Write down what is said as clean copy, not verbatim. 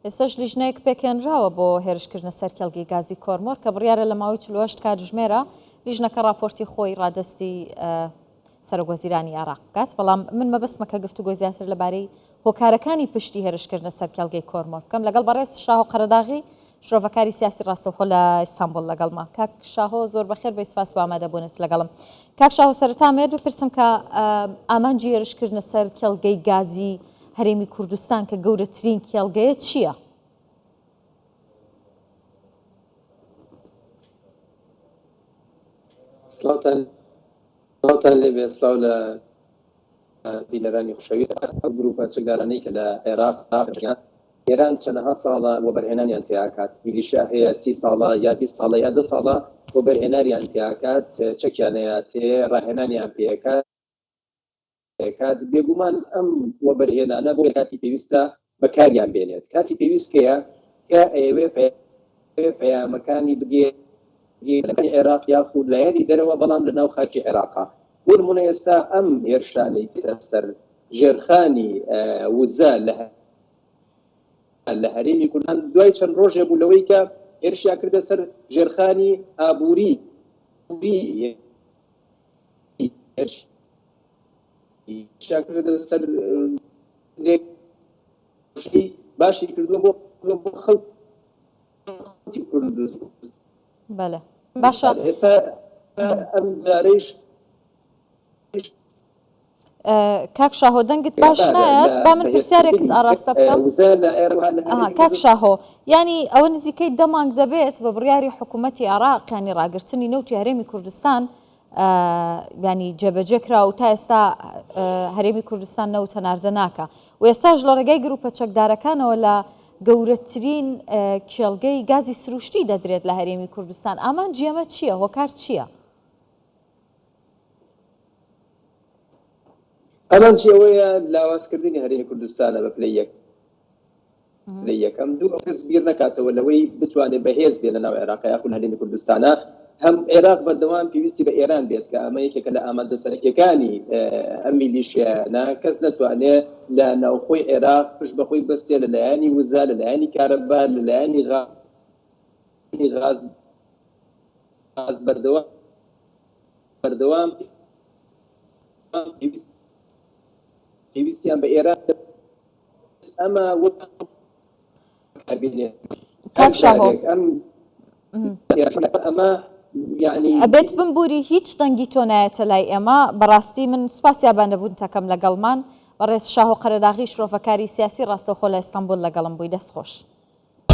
ئێستاش لیژنەیەک پێکهێنراوە بۆ هێرشکردنە سەر کێڵگەی گازی کۆرمۆر کە بڕیارە لە ماوەی 48 کاتژمێرە لیژنەکە راپۆرتی خۆی ڕادەستی سەرۆکوەزیرانی عێراق بکات، بەڵام من مەبەستمە کە گفتوگۆ زیاتر لەبارەی هۆکارەکانی پشتی هێرشکردنە سەر کێڵگەی کۆرمۆر بکەم لەگەڵ بەڕێز شاهۆ قەرەداغی شرۆڤەکاری سیاسی ڕاستەوخۆ لە ئیستانبوڵ لەگەڵما. کاک شاهۆ زۆر بەخێر بێی سپاس بۆ ئامادەبوونت لەگەڵم. کاک شاهۆ سەرەتا ئەمەوێت بپرسم کە ئامانجی هێرشکردنە سەر کێڵگەی گازی هەرێمی کوردستان کە گەورەترین کێڵگەیە چییە؟ سڵاوتان سڵاوتان لێبێ سڵاو لە بینەرانی خۆشەویست ئەو گروپە چەکدارانەی کە لە عێراق ئێران چەنەها ساڵە وەبەرهێنانیان تیاکات میلیشیا هەیە سی ساڵە یا 20 ساڵە یا دە ساڵە وەبەرهێناریان تیاکات چەکیانەیە تێ ڕاهێنانیان پێکات کات بێگومان ئەم وەبەرهێنانە بۆ کاتی پێویستە بەکاریان بێنێت کاتی پێویست کەیە کە ئەیەوێ پەیامەکانی بگێ عێراق یاخود لایەنی دەرەوە بەڵام لە ناو خاکی عێراقا بۆ نمونە ئێستا ئەم هێرشانەی کە سەر ژێرخانی وزە لە لە هەرێمی کوردستان دوای چەند ڕۆژێ بوو لەوەی کە هێرشیان کردە سەر ژێرخانی ئابووری هێرشیان کردە سەر باشی کردووە بۆ بۆ خەڵکی کوردستان. بەلێ باشە. ئێستا ئەم جارەیش کاک شاهۆ دەنگت باش نایەت با من پرسیارێکت ئاراستە بکەم کاک شاهۆ ینی ئەوە نزیکەی دە مانگ دەبێت بە بڕیاری حکوومەتی عێراق ینی ڕاگرتنی نەوتی هەرێمی کوردستان ینی جێبەجێ کرا و تا ئێستا هەرێمی کوردستان نەوت هەناردە ناکە و ئێستاش لە ڕێگای گروپە چەکدارەکانەوە لە گەورەترین کێڵگەی گازی سروشتی دەدرێت لە هەرێمی کوردستان ئامانجی ئەمە چییە هۆکار چییە؟ ئامانجی ئەوەیە لاوازکردنی هەرێمی کوردستانە بە پلەی یەک پلەی یەکەم دوو ئەو کەس بیر نەکاتەوە لەوەی بتوانێت بەهێز بێت لەناو عێراق یاخود هەرێمی کوردستانە هەم عێراق بەردەوام پێویستی بە ئێران بێت کە ئەمە یەکێکە لە ئامانجە سەرەکیەکانی ئەم میلیشیایانە کەس نەتوانێت لە ناوخۆی عێراق پشت بەخۆی بەستێ لە لایەنی وزە لە لایەنی کارەبا لە لایەنی غاز غاز بەردەوام بەردەوام پێویستیان بە ئێران ئەمە وەک کاک شاهۆ ئەمە یعنی ئەبێت بمبوری هیچ دەنگی تۆ نایەتە لای ئێمە بەڕاستی من سوپاس یابانەبوونتەکەم لەگەڵمان بەڕێز شاهۆ قەرەداغی شرۆڤەکاری سیاسی ڕاستەوخۆ لە ئیستانبول لەگەڵم بووی دەست خۆش.